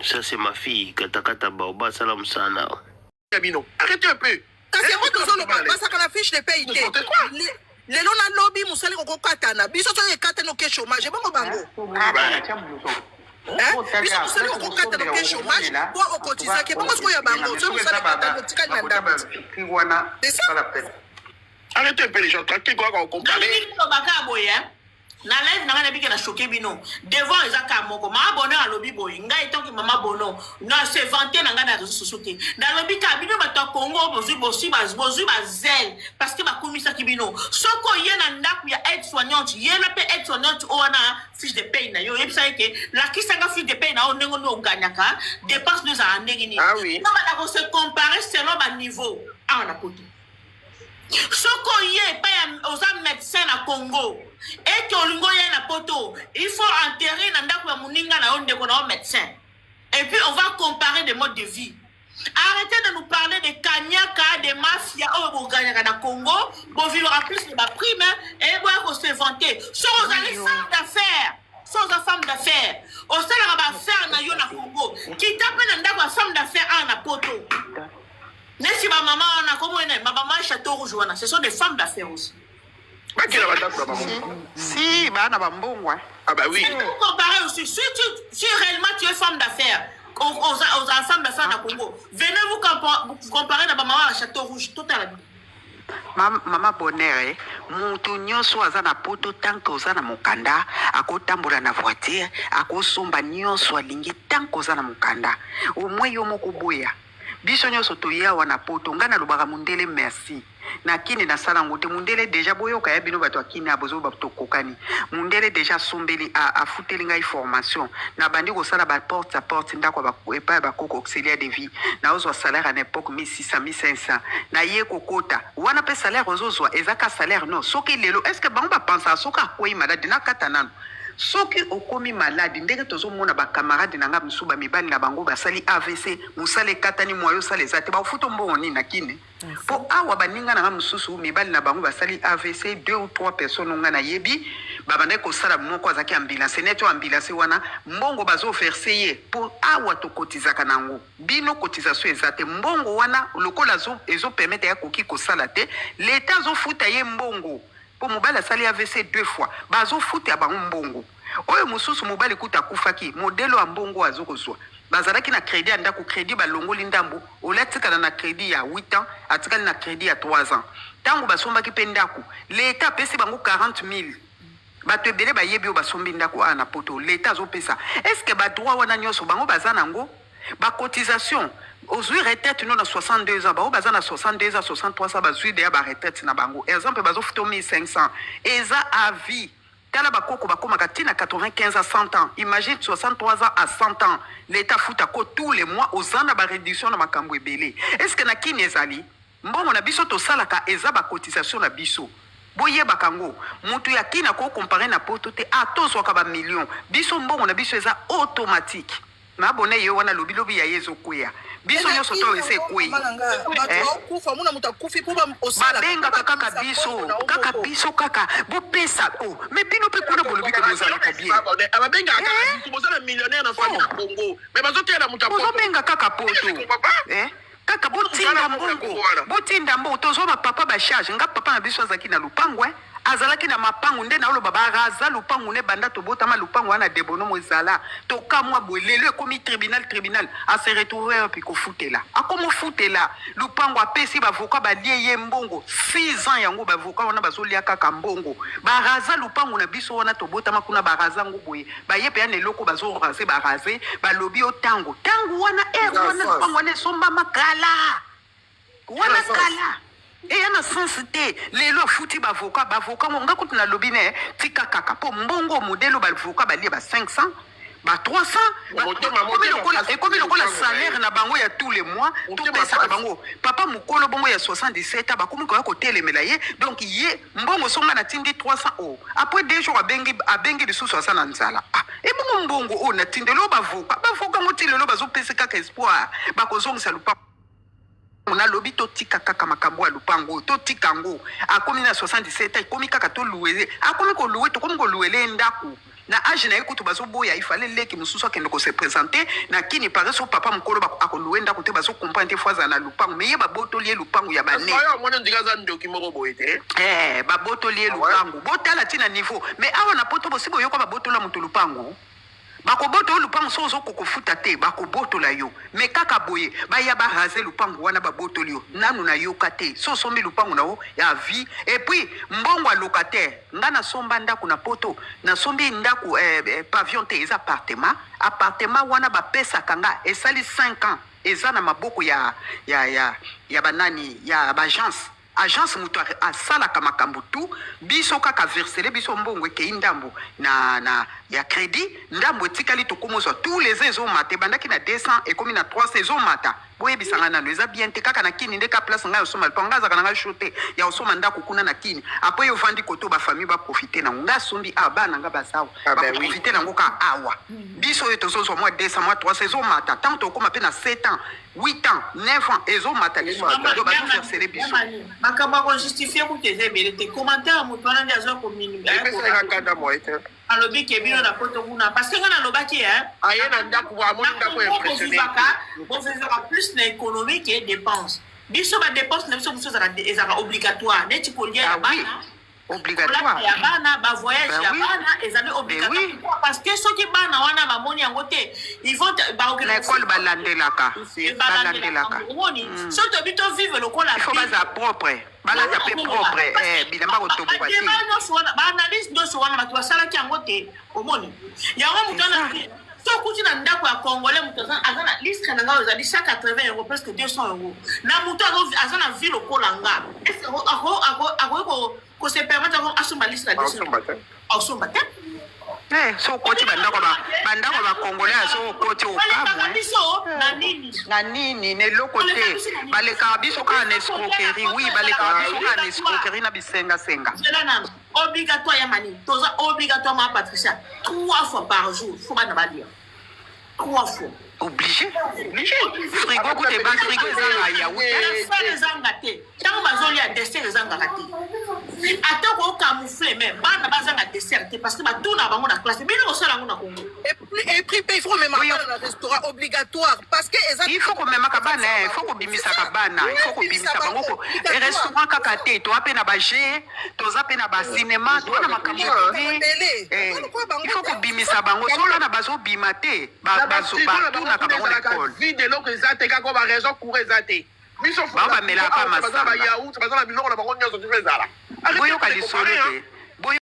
Ça c'est ma fille katakata baoba sala mosala na yo. Ya bino. Arrêtez un peu. Kasi yango tozoloba basaka na fiche de paye te. N'importe quoi. Lelo nalobi mosala ekokokatana biso soki ekatani oke chômage ebongo bango. Hein? Biso mosala ekokokatana oke chômage po okotizaki ebongo sikoyo ya bango soki mosala ekatani otikali na ndako. C'est ça. Arrêtez un peu les gens tranquille quoi qu'on compare. Nalingi koloba kaka boye hein. Na live na ngai nabiki na choquer bino. Devant eza kaka moko. Mama Bonheur alobi boye. Ngai tant que mama Bonheur na se vanter na ngai na réseaux sociaux te. Nalobi kaka bino bato ya Congo bozwi bozwi ba bozwi ba zèle parce que bakumisaki bino. Soki oye na ndako ya aide soignante, yela pe aide soignante oyo wana fiche de paye na yo. Oyebisa ye ke lakisa nga fiche de paye na yo ndenge nini ogagnaka, dépense no ezalaka ndenge nini. Ah oui. Tobanda ko se comparer selon ba niveau awa na poto. Soki oye epai ya oza medecin na Congo ete olingi oya na poto, il faut enterrer na ndako ya moninga na yo ndeko na yo medecin. Et puis on va comparer des modes de vie. Arrêtez de nous parler de kanyaka, de mafia oyo boganyaka na Congo, bovivaka plus de ba prime et boya ko se vanter. Soki ozali femme d'affaires, soki oza femme d'affaires, osalaka ba affaires na yo na Congo, kita mpe na ndako ya femme d'affaires awa na poto. Neti ba mama wana kombo ene ba mama chateau rouge wana ce sont des femmes d'affaires aussi. Bakela ba ndako na bango. Si, bana ba mbongo hein. Ah bah oui. C'est pour comparer aussi. Si réellement tu es femme d'affaires, aux femmes d'affaires na Congo, venez vous comparer na ba mama ya chateau rouge total. Mama Bonheur, eh, mutu nyonso aza na poto tant que oza na mokanda akotambola na voiture akosomba nyonso alingi tant que oza na mokanda au moins yo moko boya biso nyonso toye awa na poto. Ngai nalobaka mundele merci na kini nasala yango te. Mundele deja boyoka ya bino bato ya kini ya bozoba tokokani. Mundele deja asombeli afuteli ngai formation, nabandi kosala ba porte à porte ndako epai ya bakoko, auxiliaire de vie. Naozwa salaire na époque 1600, 1500. Naye kokota wana mpe salaire ozozwa eza ka salaire no. Soki lelo est ce que bango bapansaka soki akwei malade nakata nano? Soki okomi malade ndenge tozomona bakamarade na nga mosusu, bamibali na bango basali AVC, mosala ekatani, mwayo osala eza te, bakofuta mbongo nini na kine? Mpo awa baninga na nga mosusu mibali na bango basali AVC, deux ou trois personnes nga nayebi babandaki kosala. Moko azalaki ambulance neti oyo ambulance wana, mbongo bazoverser ye, mpo awa tokotizaka nango bino cotisation eza te. Mbongo wana lokola ezopermettre ya koki kosala te, leta azofuta ye mbongo mpo mobali asali AVC deux fois, bazofuta bango mbongo. Oyo mosusu mobali kuta akufaki, modelo ya mbongo oyo azokozwa, bazalaki na crédit ya ndako, crédit balongoli ndambo, olia atikala na crédit ya 8 ans, atikali na crédit ya 3 ans. Ntango basombaki mpe ndako, leta apesi bango 40 000. Bato ebele bayebi oyo basombi ndako awa na poto, leta azopesa. Est-ce badroit wana nyonso bango baza nango? Bacotisation, ozwi retraite no na 62 ans, bao baza na 62 ans, 63 ans, bazwi deya baretraite na bango. Exemple, bazofuta 1500, eza à vie. Tala bakoko bakomaka ntina 95 à 100 ans. Imagine 63 ans à 100 ans, leta afuta ko tous les mois, oza na baréduction na makambo ebele. Est ce que na kini ezali mbongo na biso tosalaka, eza bacotisation na biso? Boyebaka yango, moto ya kini akocomparer na poto te. Atozwaka bamillion, biso mbongo na biso eza automatique. Mabone ye wana lobilobi ya ye ezokweya, biso nyonso to ese ekwei. Bato mona moto akufi mpo babengaka kaka biso, kaka biso, kaka bopesa o. Mais bino mpe kuna bolobi ke bozalaka bien. Babengaka kaka biso, boza na millionnaire na famille na Congo, mais bazotela moto. Bozobenga kaka poto, eh? Kaka botinda mbongo, botinda mbongo, tozwa bapapa bacharge. Nga papa na biso azalaki na lupango, eh? Azalaki na mapangu nde naoloba baraza lupangu ne banda tobotama. Lupangu wana debonomo ezala tokamwa boye, lelo ekomi tribunal, tribunal. Ase retrouve wapi kofutela? Akomofutela lupango, apesi bavoka, balie ye mbongo 6 ans. Yango bavoka wana bazolia kaka mbongo. Baraza lupangu na biso wana tobotama kuna, baraza ngo boye, baye mpe ya na eloko bazoraser, baraser. Balobi yo ntango ntango wana ere wana lupangu wana esombama kala wana kala, eya na sens te. Lelo afuti bavoka, bavoka ngo nga kutu nalobi ne tika kaka mpo mbongo modele bavoka balie ba 500, ba 300, ekomi lokola salaire na bango ya tous les mois. Topesaka bango papa mokolo bongo ya 77 ans, bakomi koya kotelemela ye. Donc ye mbongo so nga natindi 300 o, après 2 jours abengi, abengi lisusu, aza na nzala. Ah, ebongo mbongo oyo natindeli oyo bavoka, bavoka ngo ti lelo bazopesa kaka espoir bakozongisa lupango. Nalobi totika kaka makambo ya lupango oyo, totika yango. Akomi na 77, ekomi kaka tolouer, akomi kolouer, tokomi kolouer ye ndako. Na age na ye kutu bazoboya, il fallait leki mosusu akende ko se présenter na kini pare so papa mokolo akolouer ndako te. Bazocomprendre te, faut azala na lupango, mais ye babotoli ye lupango ya bane. Oyo amoni ondika aza ndoki moko boye te. Eh, babotoli ye lupango. Botala ntina niveau. Mais awa na Poto, bosi boyoka babotola moto lupango? Bakobotola yo lupango so ozokoka kofuta te, bakobotola yo. Mais kaka boye baya baraser lupango wana, babotoli yo, nanu nayoka te. So osombi lupango na yo ya vie, et puis mbongo ya locataire. Nga nasomba ndako na Poto, nasombi ndako pavillon te, eza appartement. Appartement wana bapesaka nga, esali 5 ans, eza na maboko ya banani, ya baagence. Agence moto asalaka makambo tu. Biso kaka versele biso mbongo, ekei ndambo na ya crédit, ndambo etikali. Tokomozwa tous les ans, ezomata. Ebandaki na 200, ekomi na 300, ezomata. Boyebisanga nano, eza bien te. Kaka na Kini nde ka place ngai osomba mpo ngai azalaka na ngai chaud te ya osomba ndako kuna na Kini. Apres ovandi koto, bafamille baprofite nango. Ngai asombi awa, bana nga baza awa. Ah ben oui. Bakoprofite nango kaka awa. Biso oyo tozozwa mwa 200, mwa 300, ezomata. Ntango tokóma mpe na 7 ans, 8 ans, 9 ans, ezomata lisusu. Ezomata. Donc bazoversele biso. Makambo ya kojustifier kutu eza ebele te. Commentaire ya moto wana nde azwa. Epesaka kanda moye te. Alobi ke bino na Poto kuna, parce que nga nalobaki Aye na ndako, amoni ndako, impressionné. Bovivaka plus na économie ke dépense. Biso badépense na biso mosusu ezalaka obligatoire, neti kolia ya Ah oui. bana, Obligatoire. kolata ya bana, bavoyage Ben ya oui. bana ezali obligatoire. Ben oui. Pourquoi? Parce que soki bana wana bamoni yango te, ils vont Na ekole balandelaka, balandelaka. Omoni, soki tobi tovivre lokola Il faut baza propre, balata mpe propre, bilamba kotoboka te. Badébat nyonso wana, baanalyse nyonso wana, bato basalaki yango te. Omoni yango, moto wana, so okuti na ndako ya Congolais, moto aza na listre na ngai ezali 180 euro, presque 200 euro. Na moto aza na vie lokola nga, est-ce akoki kose permettre asomba listre ya 200? Asomba te. Asomba te. Eh, so okoti bandako bandako bacongolais, so okoti, Balekaka okamwe. biso na nini? Na nini? Na eloko te. Balekaka biso kaka na escroquerie. Oui, balekaka biso kaka na escroquerie, na bisengasenga. Nzela nano obligatoire ya mani, toza obligatoire. Patricia, trois fois par jour faut bana balia, trois fois. Obligé. Frigo kuta eba, frigo ezanga yaourt. Dessert ezanga te. Ntango bazolia, dessert ezangaka te. Ata kocamoufler, mais bana bazanga dessert te, parce que batuna bango na classe. Bino kosala yango na Congo? Et puis il faut komema bana na restaurant, obligatoire, parce que eza Il faut komemaka bana, il faut kobimisaka bana, il faut kobimisa bango restaurant kaka te. Toza mpe na bajeux, toza mpe na bacinéma, toza na makambo ebele. Il faut kobimisa bango. So bana bazobima te, batunaka bango na ekole. Vide, eloko eza te, kaka baraison cour eza te. Biso Bao bamelaka baza masanga. bayaourt, baza na biloko na bango nyonso, tifo ezala. Boyoka lisolo te.